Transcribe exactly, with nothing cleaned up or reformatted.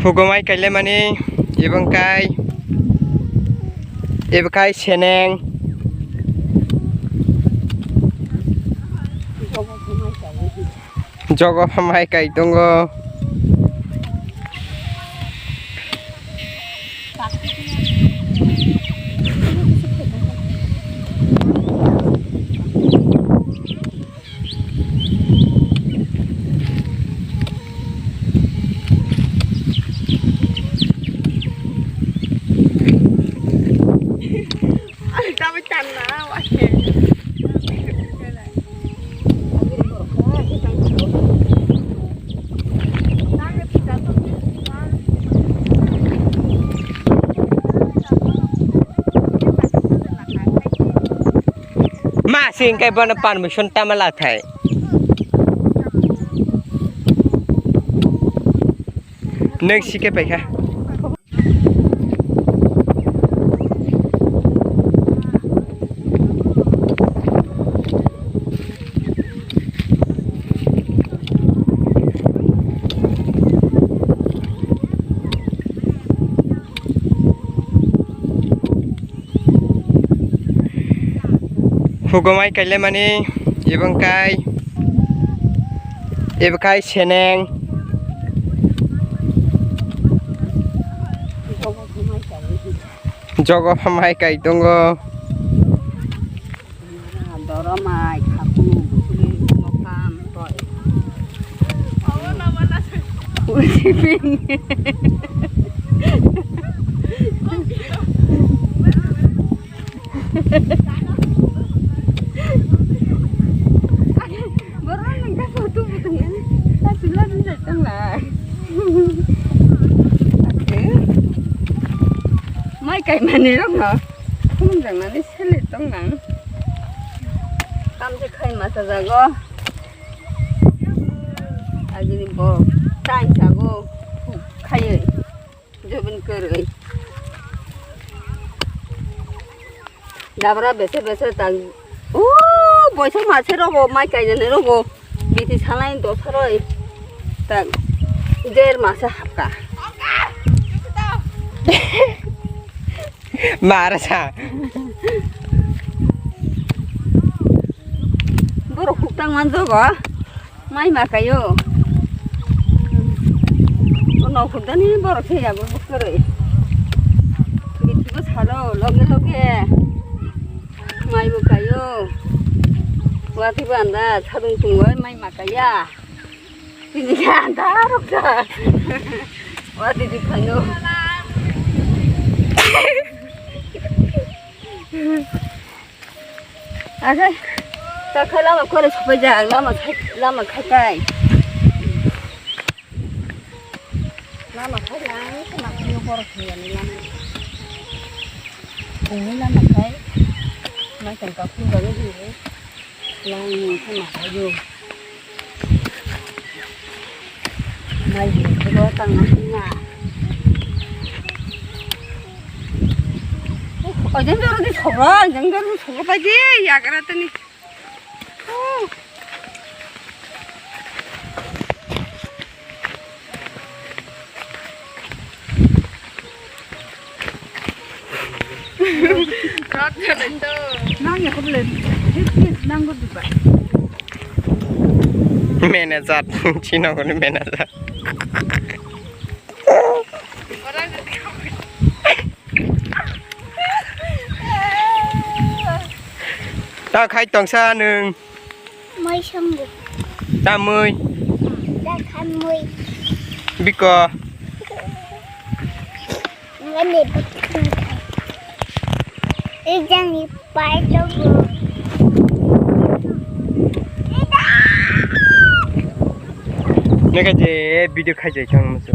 Phugumai kailaimani, ibong kai, ibong kai seneng. Jogo hamai kai tongo. Ma sing kai bono permission tama lathai. Nwng sike paikha. Hugumai kailaimani, ibong kai, ibong kai seneng. Jogo hamai kai tongo. Doromai, khakulu, butuli, mokam, toi. Borok nang ka photo butong ani ta sila ni jai tang lai. Mai kai mani rok no khum jang nani sele tong nang. Kam je khai ma sa jago. Agini bo tai sago khai. Jobin kwrwi. Dabra bese bese tang. O boisa mase rogo mai kainani rogo. Biti salai dosaroi. Tang. Der masa hapka. Mara sa. Borok huktang manjogo. Mai ma kaio. Ono hudani borok se yago bukuroi. Bitibo salo loge loge. Mai bo kaio. Wati banda sadung tungoi mai ma kaiya. Tini ka anda rok da. Wati di kaio. Ake, ta khai lama kore sopai ja, lama khai, lama khai kai. Lama khai lang, lama khai borok khai ani lama. Ini lama khai, mai tang ka phun ba ni. Lang ni khai ma khai yo. Mai bo tang na na. Ojang jor di sobra, ojang jor di sobra pai di, ya kara tani. Nang ya kable, hit hit nang go duba. Manager, chino ko ni manager. Ta khai tongsa nwng. Mai sambu. Tamui. Da khamui. Biko. Ngani biko. Ijang ipai tobu. Neka je video khai jai chang musu.